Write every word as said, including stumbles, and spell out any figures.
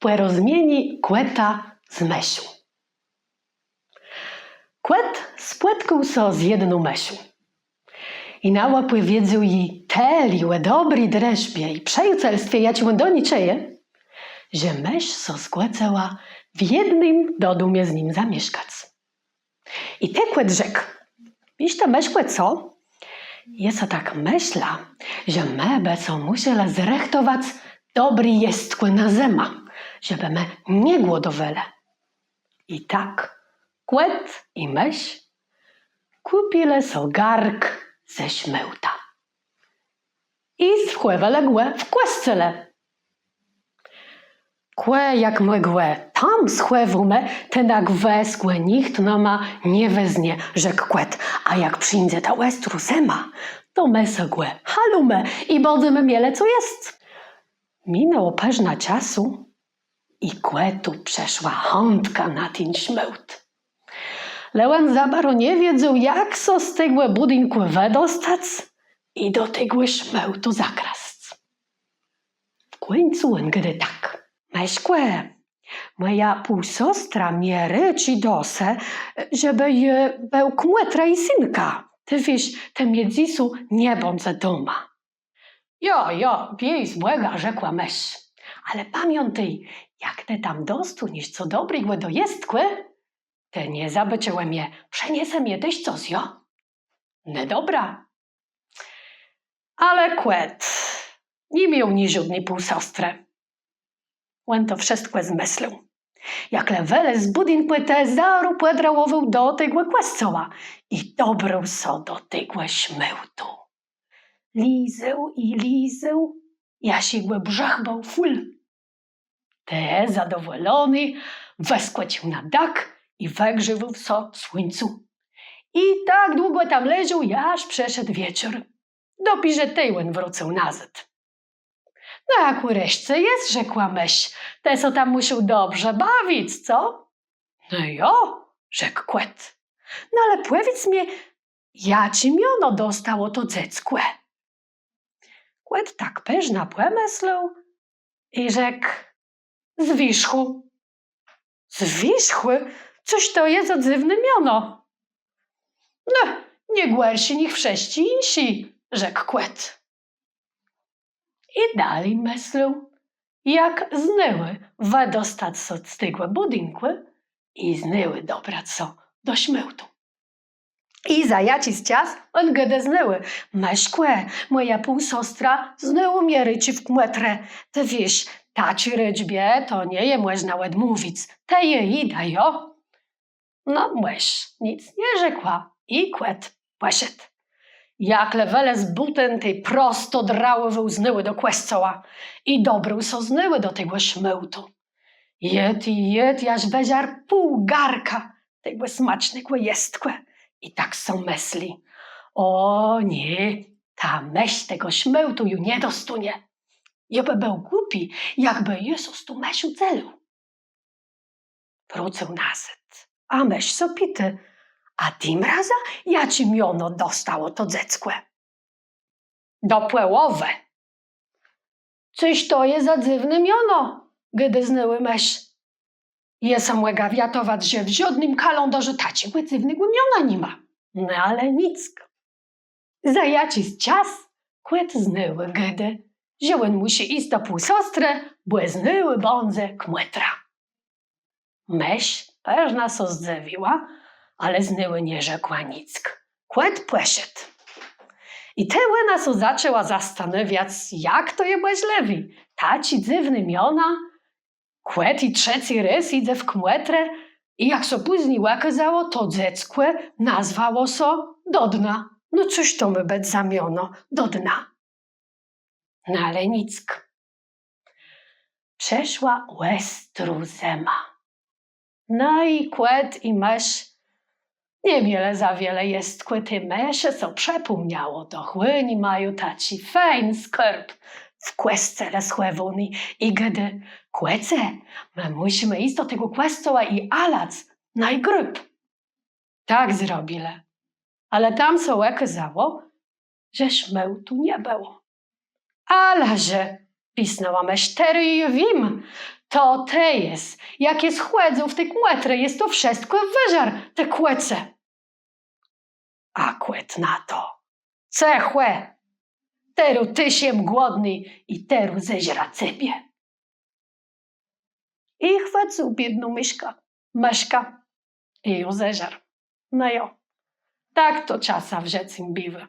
Pòrozmienié kòta z mëszą. Kòt spòtkôł sã z jedną mëszą. I na òpòwiedzôł ji tëli ò dobri drëszbie i przëjacelstwie, jaczé òn do ni czëje, że mësz sã zgòdzëła w jednym dodomie z nim zamieszkac. I tej kòt rzekł: Wiész të, mëszkò, co? Jô so tak mëszlã, że më bë so mùszelë zrëchtowac dobré jestkò na zëmã, żebë më nie głodowelë. I tak kòt i mësz kùpilë so gark ze szmôłta i schòwelë gò w kòscele. Kò jak më gò tam schòwómë, tej na gwës gò nicht nama nie weznie, rzekł kòt, a jak przińdze ta òstrô zëma, to më so gò halómë i bãdzemë mielë co jesc. Minãło përznã czasu i kòtu przëszła chãtka na ten szmôłt. Le òn za baro nie wiedzôł, jak so z tegò bùdinkù wëdostac i do tegò szmôłtu zakrasc. W kùńcu òn gôdô tak: Mëszkò, mòja półsostra mie rôczi do se, żebë jô béł kmòtrã ji sënka. Të wiész, tej mie dzysô nie bãdze doma. Jo, jo, biéj z Bògã, rzekła mësz. Ale pamiãtôj, jak të tam dostóniesz co dobrégò do jestkò, tej nie zabôczë ò mie, przëniesë mie téż cos, jo? No dobra. Ale kòt ni miôł niżódny półsostrë. Òn to wszëtkò zmëslôł. Jak le wëlôzł z bùdinkù, tej zarô pòdrałowôł do tegò kòscoła i dobrôł so do tegò szmôłtu. Lizôł i lizôł, jaż jegò brzëch béł fùl. Tej zadowòlony wëskòcził na dak i wëgrzéwôł so w słuńcu. I tak długò tam leżôł, jaż przëszedł wieczór. Dopiérze tej òn wrócył nazôd. No a kù reszce jes, rzekła mësz, të so tam mùszôł dobrze bawic, co? No jo, rzekł kòt. No ale pòwiédz mie, jaczé miono dostało to dzeckò? Kòt tak përznã pòmëslôł i rzekł: Zwierzchù. Zwierzchù? Cóż to je za dzywné miono? No, nie gòrszé niż wszëtczé jinszé, rzekł kòt. I dali mëslôł, jak znôwù wëdostac so z tegò bùdinkù i znôwù dobrac so do szmôłtu. I za jaczis czas òn gôdô znôwù: Mëszkò, mòja półsostra znôwù mie rôczi w kmòtrã. Të wiész, taczi rôczbie to nie je mòżna òdmówic. Tej jô jidã, jo? No, mësz nick nie rzekła i kòt pòszedł. Jak le wëlôzł z bùten, tej prosto drałowôł znôwù do kòscoła i dobrôł so znôwù do tegò szmôłtu. Jôdł i jôdł, jaż wëżarł pół garka tegò smacznégò jestkò. I tak so mësli: Ò nié, ta mësz tegò szmôłtu ju nie dostónie. Jô bë béł głupi, jakbë jô so z tą mëszą dzelił. Wrócył nazôd, a mësz so pitô: A tim razã jaczé miono dostało to dzeckò? Dopòłowé. Cóż to je za dzywné miono? Gôdô znôwù mësz. Jô sã mògã wiatowac, że w żódnym kalãdôrzu taczégò dzywnégò miona ni ma. No ale nick. Za jaczis czas kòt znôwù gôdô, że òn mùszi jic do półsostrë, bò znôwù bãdze kmòtra. Mësz përznã sã zdzëwiła, ale znôwù nie rzekła nick. Kòt pòszedł. I tej òna sã zaczãła zastanôwiac, jak to je mòżlëwé. Taczé dzywné miona, kòt ju trzecy rôz jidze w kmòtrã i jak sã pózni òkôzało, to dzeckò nazwało sã Dodna. No cóż to mô bëc za miono, Dodna? No ale nick. Przëszła òstrô zëma. No i kòt i mësz nie mielë za wiele jestkò, tej mëszë sã przëpòmniało, doch òni mają taczi fejn skôrb w kòscele schòwóny i gôdô: Kòce, më mùszimë jic do tegò kòscoła i halac na ji grób. Tak zrobilë. Ale tam sã òkôzało, że szmôłtu nie bëło. Ala że, pisnãła mësz, terô jô wiém, „To të jes, jak jes chòdzył w ti kmòtrë, jes to wszëtkò wëżarł, të kòce”. A kòt na to: „Cëchò! Terô téż jem głodny i terô zeżrã cebie”. I chwëcył biédną mëszkã, mëszkã i jã zeżarł. No jo, tak to czasã w żëcym biwô.